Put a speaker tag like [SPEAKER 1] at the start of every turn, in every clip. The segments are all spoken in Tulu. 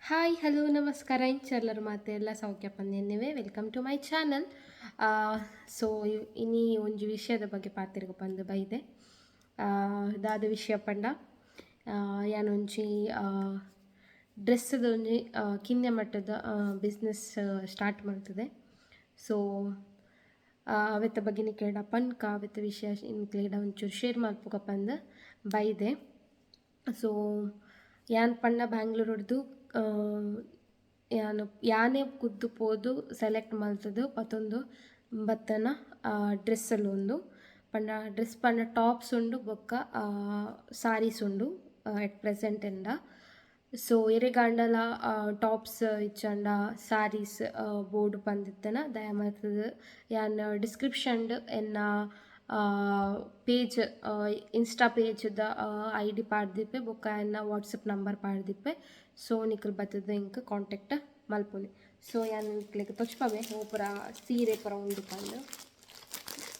[SPEAKER 1] ಹಾಯ್, ಹಲೋ, ನಮಸ್ಕಾರ. ಇಂಚರ್ಲರ್ ಮಾತೆ ಎಲ್ಲ ಸೌಖ್ಯ ಪಂದೆನ್ನಿವೆ. Welcome to my channel. So ಇನಿ ಒಂಜಿ ವಿಷಯದ ಬಗ್ಗೆ ಪಾತೆರ್ಗ ಪಂದ್ ಬೈದೆ. ದಾದ ವಿಷಯ ಪಂಡ, ಯಾನೊಂಜಿ ಡ್ರೆಸ್ದ ಒಂಜಿ ಕಿನ್ಯ ಮಟ್ಟದ ಬಿಸ್ನೆಸ್ ಸ್ಟಾರ್ಟ್ ಮಲ್ತುದೆ. ಸೊ ಅವೆತ ಬಗ್ಗೆ ನಿಕ್ಲೆಡ ಪನ್ಕ, ಅವೆತ ವಿಷಯ ನಿಕ್ಲೆಡ ಒಂಚೂರು ಶೇರ್ ಮಲ್ಪುಗ ಪಂದ್ ಬೈದೆ. ಸೊ ಯಾನ್ ಪಂಡ ಬ್ಯಾಂಗ್ಳೂರುಡ್ದು ಯಾನ್ ಯಾನೇ ಕುದ್ದು ಪೋದು ಸೆಲೆಕ್ಟ್ ಮಲ್ತುದು ಪತೊಂದು ಬತ್ತನ ಡ್ರೆಸ್ಸಲ್ಲಿ ಉಂದು ಪಂಡ ಡ್ರೆಸ್ ಪಂಡ ಟಾಪ್ಸ್ ಉಂಡು ಬೊಕ್ಕ ಸಾರೀಸ್ ಉಂಡು ಎಟ್ ಪ್ರೆಸೆಂಟ್ ಎಂಡ. ಸೊ ಎರೆಗಾಂಡಲ ಟಾಪ್ಸ್ ಇಜ್ಜಾಂಡ ಸಾರೀಸ್ ಬೋಡು ಪಂದಿತ್ತನ ದಯಮಲ್ತುದು ಯಾನ್ ಡಿಸ್ಕ್ರಿಪ್ಷನ್ಡ್ ಎನ್ನ ಪೇಜ್, ಇನ್ಸ್ಟಾ ಪೇಜ್ದ I D ಪಾಡ್ದಿಪ್ಪೆ ಬೊಕ್ಕ ಎನ್ನ ವಾಟ್ಸಪ್ ನಂಬರ್ ಪಾಡ್ದಿಪ್ಪೆ. ಸೊ ನಿಕುಲು ಬತ್ತುದು ಎಂಕ್ ಕಾಂಟ್ಯಾಕ್ಟ್ ಮಲ್ಪೊಲಿ. ಸೊ ಯಾನ್ ನಿಕ್ಲೆಗ್ ತೋಜ್ಪಾವೆ ಒವು ಪೂರ ಸೀರೆ ಪೂರ ಉಂಡು ಪಂದ್.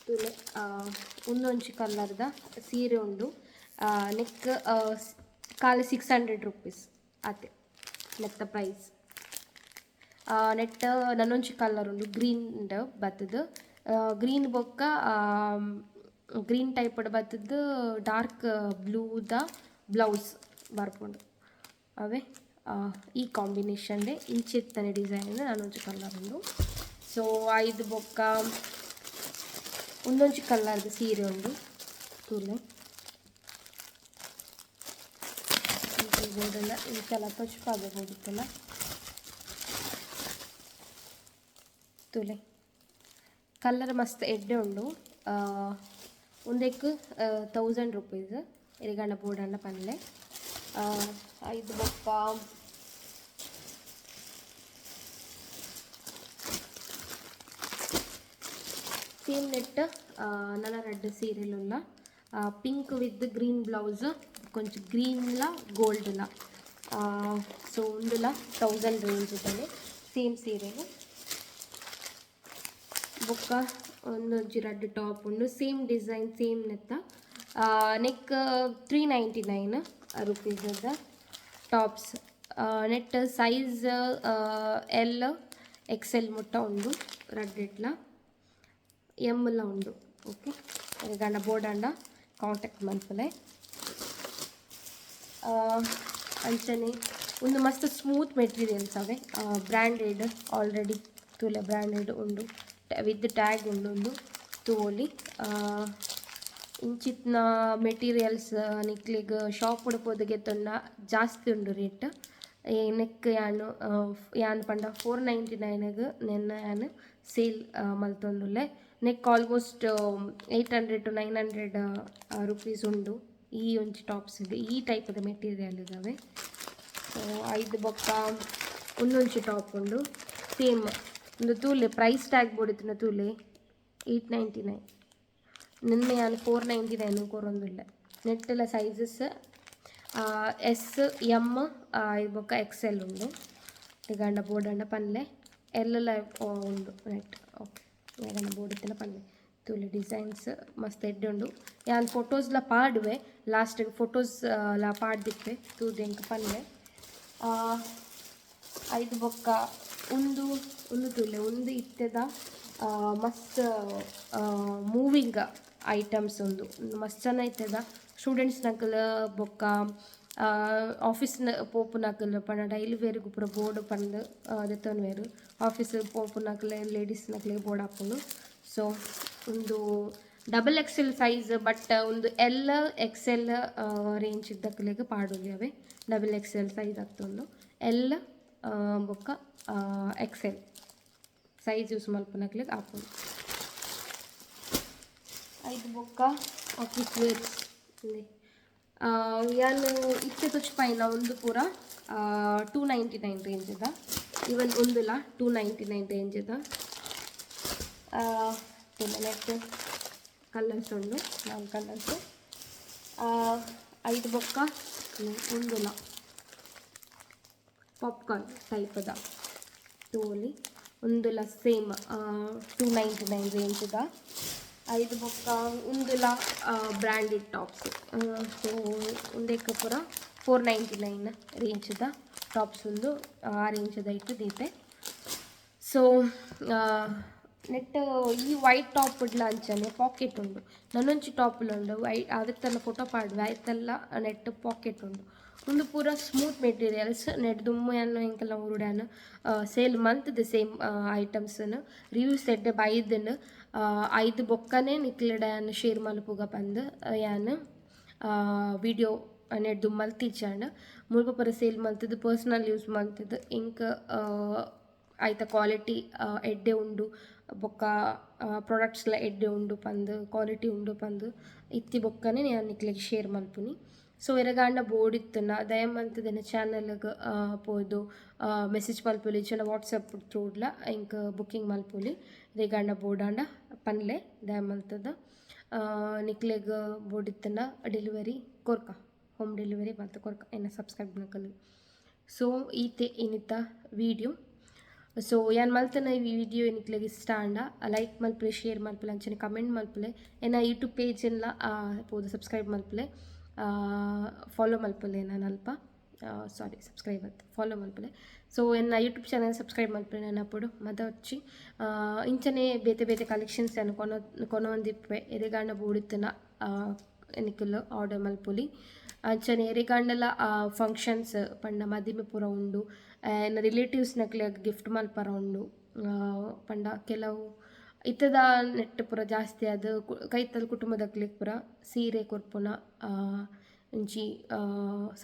[SPEAKER 1] ತೂಲೆ, ಉಂದೊಂಜಿ ಕಲರ್ದ ಸೀರೆ ಉಂಡು. ನೆಕ್ಕ್ ಖಾಲಿ 600 ರುಪೀಸ್ ಆತೆ ನೆತ್ತ ಪ್ರೈಸ್. ನೆಟ್ಟ್ ನನೊಂಜಿ ಕಲರ್ ಉಂಡು, ಗ್ರೀನ್ ಬತ್ತುದು. ಗ್ರೀನ್ ಬೊಕ್ಕ ಗ್ರೀನ್ ಟೈಪ್ ಡ್ ಬತ್ತುದು ಡಾರ್ಕ್ ಬ್ಲೂ ದ ಬ್ಲೌಸ್ ಬರ್ಪುಂಡು. ಅವೆ ಈ ಕಾಂಬಿನೇಷನ್ ಇಂಚಿತ್ತನೆ ಡಿಸೈನ್ ನನೊಂಜಿ ಕಲರ್ ಉಂಡು. ಸೊ ಐದು ಬೊಕ್ಕ ಉಂದೊಂಜಿ ಕಲರ್ದ ಸೀರೆ ಉಂಡು, ತೂಲೆ. ಬೋರ್ಡೆಲ್ಲ ಇಂಚಲ ತೋಜ್ಪಾವೆ ಬೋಡಿತ್ತಲ್ಲ, ತೂಲೆ. ಕಲರ್ ಮಸ್ತ್ ಎಡ್ಡೆ ಉಂಡು. ಉಂದೆಕ್ 1000 ರುಪೀಸ್. ಎರೆಗಾಂಡ ಬೋಡಂಡ ಪನ್ಲೆ. ಐದು ಬೊಕ್ಕ ಸೇಮ್ ನೆಟ್ ನನ ರಡ್ಡ್ ಸೀರೆಲುಲ್ಲ, ಪಿಂಕ್ ವಿತ್ ಗ್ರೀನ್ ಬ್ಲೌಸ್, ಕೊಂಚ ಗ್ರೀನ್ ಲ ಗೋಲ್ಡ್ ಲ. ಸೊ ಉಂದುಲ 1000 ರೇಂಜ್ ದಲ್ಲಿ ಸೇಮ್ ಸೀರೆಲು. ಬೊಕ್ಕ ಒಂದೊಂಜಿ ರಡ್ಡ್ ಟಾಪ್ ಉಂಡು, ಸೇಮ್ ಡಿಸೈನ್, ಸೇಮ್ ನೆತ್ತ. ನೆಕ್ಕ್ 399 ರುಪೀಸ್ ದ ಟಾಪ್ಸ್. ನೆಟ್ ಸೈಜ್ ಎಲ್, ಎಕ್ಸೆಲ್ ಮುಟ್ಟ ಉಂಡು ರಡ್ಡೆಟ್ಲ. ಎಮ್ ಲ ಉಂಡು. ಓಕೆ, ಎರೆಗಾಂಡ ಬೋಡಾಂಡ ಕಾಂಟ್ಯಾಕ್ಟ್ ಮನ್ಪುಲೆ. ಅಂಚನೆ ಉಂದು ಮಸ್ತ್ ಸ್ಮೂತ್ ಮೆಟೀರಿಯಲ್ಸ್ ಅವೆ, ಬ್ರ್ಯಾಂಡೆಡ್ ಆಲ್ರೆಡಿ. ತೂಲೆ, ಬ್ರ್ಯಾಂಡೆಡ್ ಉಂಡು, ವಿತ್ ಟ್ಯಾಗ್ ಉಂಡು. ಉಂದು ತೂವೊಲಿ. ಇಂಚಿತ್ತಿನ ಮೆಟೀರಿಯಲ್ಸ್ ನಿಕ್ಲೆಗ್ ಶಾಪ್ ಡ್ ಪೋದು ಗೆತೊಂಡ ಜಾಸ್ತಿ ಉಂಡು ರೇಟ್. ನೆಕ್ಕ್ ಯಾನ್ ಯಾನ್ ಪಂಡ 499 ಗ್ ನೆನ್ನ ಯಾನ್ ಸೇಲ್ ಮಲ್ತೊಂದುಲ್ಲೆ. ನೆಕ್ಕ್ ಆಲ್ಮೋಸ್ಟ್ 800 ಟು 900 ರುಪೀಸ್ ಉಂಡು ಈ ಒಂಜಿ ಟಾಪ್ಸ್ ಗ್, ಈ ಟೈಪ್ ದ ಮೆಟೀರಿಯಲ್ ಇದಾವೆ. ಸೊ ಐದು ಬೊಕ್ಕ ಉಂದೊಂಜಿ ಟಾಪ್ ಉಂಡು, ಸೇಮ್. ಉಂದು ತೂಲೆ, ಪ್ರೈಸ್ ಟ್ಯಾಗ್ ಬೋಡಿತ್ತಿನ ತೂಲೆ, 899. ನಿನ್ನೆ ಯಾನ್ 499 ಕೊರೊಂದುಲ್ಲೆ. ನೆಟ್ಟುಲ ಸೈಜಸ್ ಎಸ್, ಎಮ್ ಬೊಕ್ಕ ಎಕ್ಸೆಲ್ ಉಂಡು. ಎರೆಗಾಂಡ ಬೋಡಂಡ ಪನ್ಲೆ. ಎಲ್ ಲ ಉಂಡು ನೆಟ್. ಓಕೆ, ಏರೆಗಾಂಡ ಬೋಡಿತ್ತುಂಡ ಪನ್ಲೆ. ತೂಲೆ, ಡಿಸೈನ್ಸ್ ಮಸ್ತ್ ಎಡ್ಡೆ ಉಂಡು. ಯಾನ್ ಫೋಟೋಸ್ ಲ ಪಾಡುವೆ, ಲಾಸ್ಟ್ ಫೋಟೋಸ್ ಲ ಪಾಡ್ದಿಪ್ಪೆ, ತೂದು ಎಂಕ್ ಪನ್ಲೆ. ಐದು ಬೊಕ್ಕ ಉಂದು ಉಂದು ತೂಲೆ. ಉಂದು ಇತ್ತೆದ ಮಸ್ತ್ ಮೂವಿಂಗ್ ಐಟಮ್ಸ್ ಉಂದು. ಮಸ್ತ್ ಜನ ಇತ್ತೆದ ಸ್ಟೂಡೆಂಟ್ಸ್ ನಕುಲು ಬೊಕ್ಕ ಆಫೀಸ್ ಪೋಪುನಕುಲು ಪಂಡ ಡೈಲಿ ವೇರ್ಗ್ ಪೂರ ಬೋಡು ಪಂದ್ ದೆತ್ತೊನ್ವೆರ್. Office ಪೋಪುನಕುಲು, ladies ನಕ್ಲೆಗ್ ಬೋಡಾಪುಂಡು. ಸೊ ಉಂದು ಡಬಲ್ ಎಕ್ಸೆಲ್ ಸೈಜ್, ಬಟ್ ಉಂದು ಎಲ್, ಎಕ್ಸೆಲ್ ರೇಂಜ್ ದಕುಲೆಗ್ ಪಾಡೊಲಿ. ಅವೆ ಡಬಲ್ ಎಕ್ಸೆಲ್ ಸೈಜ್ ಆತುಂಡು. ಎಲ್ ಬೊಕ್ಕ ಎಕ್ಸೆಲ್ ಸೈಜ್ ಯೂಸ್ ಮಲ್ಪುನಕ್ಲೆಗ್ ಆಪುಂಡು. ಐದು ಬೊಕ್ಕ ಆಫೀಸ್ ವೇರ್ಸ್. ಯಾನ್ ಇತ್ತೆ ತೋಜ್ಪಾಯಿನ ಉಂದು ಪೂರ 299 ರೇಂಜ್ದ. ಈವನ್ ಉಂದುಲ 299 ರೇಂಜ್ದ. ನೆಟ್ ಕಲರ್ಸ್ ಉಂಡು, ನಾಲ್ ಕಲರ್ಸ್. ಐದು ಬೊಕ್ಕ ಉಂದುಲ ಪಾಪ್ಕಾರ್ನ್ ಟೈಪದ, ತೂವೊಲಿ. ಉಂದುಲ ಸೇಮ್ 299 ರೇಂಜ್ದ. ಐದು ಬೊಕ್ಕ ಉಂದುಲ ಬ್ರ್ಯಾಂಡೆಡ್ ಟಾಪ್ಸ್. ಸೊ ಉಂದೆಕ್ ಪೂರ 499 ರೇಂಜ್ದ. ಟಾಪ್ಸ್ ಉಂದು ಆರೆಂಜ್ ಐಟ್ ದೀತೆ. ಸೊ ನೆಟ್ ಈ ವೈಟ್ ಟಾಪ್ ಇಡ್ಲ ಅಂಚನೆ ಪಾಕೆಟ್ ಉಂಡು. ನನೊಂಜಿ ಟಾಪ್ಲ ಉಂಡು ವೈ, ಅವೆತ್ತೆಲ್ಲ ಫೋಟೋ ಪಾಡುವೆ. ಐತೆಲ್ಲ ನೆಟ್ ಪಾಕೆಟ್ ಉಂಡು. ಉಂದು ಪೂರ ಸ್ಮೂತ್ ಮೆಟೀರಿಯಲ್ಸ್. ನೆಟ್ ದುಮ್ಮು ಯಾನ್ ಎಂಕಲ್ನ ಊರುಡು ಸೇಲ್ ಮಲ್ತ್‌ದ್ ಸೇಮ್ ಐಟಮ್ಸ್ ರಿವ್ಯೂಸ್ ಎಡ್ಡೆ ಬೈದ್ಂಡ್. ಐದು ಬೊಕ್ಕನೆ ನಿಕ್ಲೆಡ ಯಾನ್ ಶೇರ್ ಮಲ್ಪುಗ ಪಂದ್ ಯಾನ್ ವಿಡಿಯೋ ನೆಟ್ ದುಂಬು ಮಲ್ತಿಜ್ಜಾಂಡ್. ಮುಲ್ಪ ಪೂರ ಸೇಲ್ ಮಲ್ತ್‌ದ್, ಪರ್ಸನಲ್ ಯೂಸ್ ಮಲ್ತ್‌ದ್, ಎಂಕ್ ಐತ ಕ್ವಾಲಿಟಿ ಎಡ್ಡೆ ಉಂಡು ಬೊಕ್ಕ ಪ್ರಾಡಕ್ಟ್ಸ್ಲ ಎಡ್ಡೆ ಉಂಡು ಪಂದ್, ಕ್ವಾಲಿಟಿ ಉಂಡು ಪಂದ್ ಇತ್ತಿ ಬೊಕ್ಕನೆ ಯಾನ್ ನಿಕ್ಲೆಗ್ ಶೇರ್ ಮಲ್ಪುನಿ. ಸೊ ಎರೆಗಾಂಡ ಬೋಡಿತ್ತುಂಡ ದಯಮಲ್ತ್‌ದ್ ಎನ್ನ ಚಾನಲ್ಗ್ ಪೋದು ಮೆಸೇಜ್ ಮಲ್ಪೊಲಿ, ಇಜ್ಜಂಡ ವಾಟ್ಸಪ್ ತ್ರೂಡ್ಲ ಎಂಕ್ ಬುಕ್ಕಿಂಗ್ ಮಲ್ಪೊಲಿ. ಎರೆಗಾಂಡ ಬೋಡಾಂಡ ಪನ್ಲೆ ದಯಮಲ್ತ್‌ದ್. ನಿಕ್ಲೆಗ್ ಬೋಡಿತ್ತುಂಡ ಡೆಲಿವರಿ ಕೊರ್ಕ, ಹೋಮ್ ಡೆಲಿವರಿ ಮಲ್ತ್ ಕೊರ್ಕ ಎನ್ನ ಸಬ್ಸ್ಕ್ರೈಬ್ ನಕುಲು. ಸೊ ಈತೆ ಇನಿತ ವಿಡಿಯೋ. ಸೊ ಯಾನ್ ಮಲ್ತನ ಈ ವಿಡಿಯೋ ನಿಕ್ಲೆಗ್ ಇಷ್ಟ ಆಂಡ ಲೈಕ್ ಮಲ್ಪುಲೆ, ಶೇರ್ ಮಲ್ಪುಲೆ, ಅಂಚನೆ ಕಮೆಂಟ್ ಮಲ್ಪುಲೆ. ಎನ್ನ ಯೂಟ್ಯೂಬ್ ಪೇಜ್ ಪೋದು ಸಬ್ಸ್ಕ್ರೈಬ್ ಮಲ್ಪುಲೆ, ಫಾಲೋ ಮಲ್ಪುಲೆ. ನಾನು ಅಲ್ಪ, ಸಾರಿ, ಸಬ್ಸ್ಕ್ರೈಬ್ ಅತ್, ಫಾಲೋ ಮಲ್ಪುಲೆ. ಸೊ ಎನ್ನ ಯೂಟ್ಯೂಬ್ ಚಾನಲ್ ಸಬ್ಸ್ಕ್ರೈಬ್ ಮಲ್ಪುಲೆ. ನೆನಪುಡು ಮದ వచ్చಿ ಇಂಚನೆ ಬೇತೆ ಬೇತೆ ಕಲೆಕ್ಷನ್ಸ್ ಯಾನ್ ಕೊನೊ ಕೊನೊಂದಿಪ್ಪೆ. ಎರೆಗಾಂಡ ಬೋಡಿತ್ತುಂಡ ನಿಕುಲು ಆರ್ಡರ್ ಮಲ್ಪೊಲಿ. ಅಂಚನೆ ಎರೆಗಾಂಡಲ ಫಂಕ್ಷನ್ಸ್ ಪಂಡ ಮದಿಮೆ ಪೂರ ಉಂಡು, ಎನ್ನ ರಿಲೇಟಿವ್ಸ್ ನಕ್ಲೆಗ್ ಗಿಫ್ಟ್ ಮಲ್ಪರ ಉಂಡು ಪಂಡ, ಕೆಲವು ಇತ್ತದ ನೆಟ್ ಪೂರ ಜಾಸ್ತಿ ಆದ್ ಕೈತಲ್ ಕುಟುಂಬದಕ್ಲೆಗ್ ಪೂರ ಸೀರೆ ಕೊರ್ಪುನ ಒಂಜಿ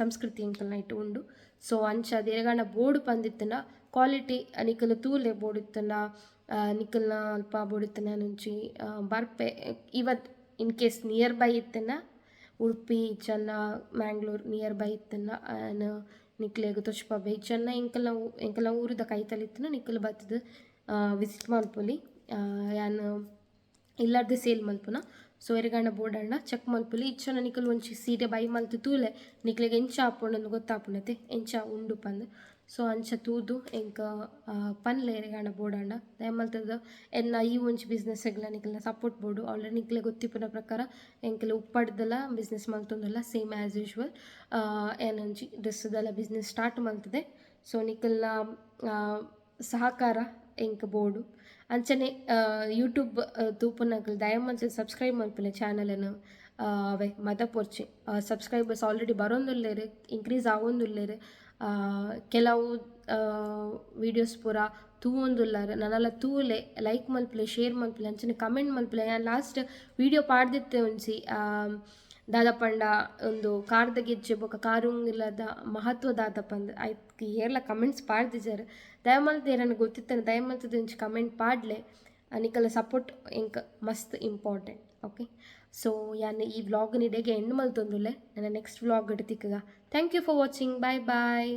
[SPEAKER 1] ಸಂಸ್ಕೃತಿ ಎಂಕಲ್ನ ಐಟ್ ಉಂಡು. ಸೊ ಅಂಚಾದ್ ಎರೆಗಾಂಡ ಬೋಡು ಪಂದಿತ್ತುಂಡ, ಕ್ವಾಲಿಟಿ ನಿಕುಲು ತೂಲೆ. ಬೋಡಿತ್ತುಂಡ ನಿಕಲ್ನ ಅಲ್ಪ ಬೋಡಿತ್ತುಂಡ ಒಂಜಿ ಬರ್ಪೆ. ಇವತ್ ಇನ್ ಕೇಸ್ ನಿಯರ್ ಬೈ ಇತ್ತುಂಡ, ಉಡುಪಿ ಇಜ್ಜಂಡ ಮ್ಯಾಂಗ್ಳೂರ್ ನಿಯರ್ ಬೈ ಇತ್ತುಂಡ ಯಾನ್ ನಿಕ್ಲೆಗ್ ತೋಜ್ಪಾವೆ. ಇಜ್ಜಂಡ ಎಂಕಲ್ನ ಎಂಕಲ್ನ ಊರುದ ಕೈತಲ್ ಇತ್ತುಂಡ ನಿಕುಲು ಬತ್ತುದು ವಿಸಿಟ್ ಮಲ್ಪೊಲಿ. ಯಾನ್ ಇಲ್ಲರ್ದ್ ಸೇಲ್ ಮಲ್ಪುನ. ಸೊ ಎರೆಗಾಂಡ ಬೋಡಾಂಡ ಚೆಕ್ ಮಲ್ಪೊಲಿ. ಇಜ್ಜಂಡ ನಿಕುಲು ಒಂಜಿ ಸೀರೆ ಬೈ ಮಲ್ತ್ ತೂಲೆ, ನಿಕ್ಲೆಗ್ ಎಂಚ ಆಪುಂಡು ಗೊತ್ತಾಪುಂಡತೆ, ಎಂಚ ಉಂಡು ಪಂದ್. ಸೊ ಅಂಚ ತೂದು ಎಂಕ್ ಪನ್ಲೆ ಎರೆಗಾಂಡ ಬೋಡಾಂಡ. ದಯಮಲ್ತ್‌ದ್ ಎನ್ನ ಈ ಒಂಜಿ ಬಿಸ್ನೆಸ್ ಗ್ಲ ನಿಕಲ್ನ ಸಪೋರ್ಟ್ ಬೋಡು. ಆಲ್ರೆಡಿ ನಿಕ್ಲೆಗ್ ಗೊತ್ತಿಪ್ಪುನ ಪ್ರಕಾರ ಎಂಕುಲು ಉಪ್ಪಡ್ದಲ ಬಿಸ್ನೆಸ್ ಮಲ್ತೊಂದುಲ್ಲ. ಸೇಮ್ ಆ್ಯಸ್ ಯೂಶುವಲ್ ಯಾನೊಂಜಿ ಡ್ರೆಸ್ದಲ ಬಿಸ್ನೆಸ್ ಸ್ಟಾರ್ಟ್ ಮಲ್ತ್‌ದೆ. ಸೊ ನಿಕಲ್ನ ಸಹಕಾರ ಎಂಕ್ ಬೋಡು. ಅಂಚನೆ ಯೂಟ್ಯೂಬ್ ತೂಪುನಕುಲು ದಯಮಲ್ತ್ ಸಬ್ಸ್ಕ್ರೈಬ್ ಮಲ್ಪುಲೆ ಚಾನಲ್‌ನ್. ಅವೆ ಮದಪೊರ್ಚಿ. ಸಬ್ಸ್ಕ್ರೈಬರ್ಸ್ ಆಲ್ರೆಡಿ ಬರೊಂದುಲ್ಲೆರ್, ಇನ್ಕ್ರೀಸ್ ಆವೊಂದುಲ್ಲೆರ್. ಕೆಲವು ವೀಡಿಯೋಸ್ ಪೂರ ತೂವೊಂದುಲ್ಲೆರ್. ನನಲ ತೂಲೆ, ಲೈಕ್ ಮಲ್ಪುಲೆ, ಶೇರ್ ಮಲ್ಪುಲೆ, ಅಂಚನೆ ಕಮೆಂಟ್ ಮಲ್ಪುಲೆ. ಯಾನ್ ಲಾಸ್ಟ್ ವೀಡಿಯೋ ಪಾಡ್ದಿತ್ತೆ ಒಂಜಿ, ದಾದ ಪಂಡ ಉಂದು ಕಾರ್ದ ಗೆಜ್ಜೆ ಬೊಕ ಕಾರುಂಗಿಲದ ಮಹತ್ವ ದಾದ ಪಂದ್. ಐಕ್ ಏರ್ಲ ಕಮೆಂಟ್ಸ್ ಪಾಡ್ದಿಜೆರ್. ದಯಮಲ್ತ್ ಏರೆನ ಗೊತ್ತಿತ್ತಂಡ ದಯಮಲ್ತ್‌ದ್ ಒಂಜಿ ಕಮೆಂಟ್ ಪಾಡ್ಲೆ. ನಿಕಲ್ನ ಸಪೋರ್ಟ್ ಎಂಕ್ ಮಸ್ತ್ ಇಂಪಾರ್ಟೆಂಟ್. ಓಕೆ, ಸೊ ಯಾನ್ ಈ ವ್ಲಾಗ್ ಇಡೆಗೆ ಎಂಡ್ ಮಲ್ತೊಂದುಲ್ಲೆ. ನನ್ನ ನೆಕ್ಸ್ಟ್ ವ್ಲಾಗ್ ತಿಕ್ಕುಗ. Thank you for watching. Bye bye.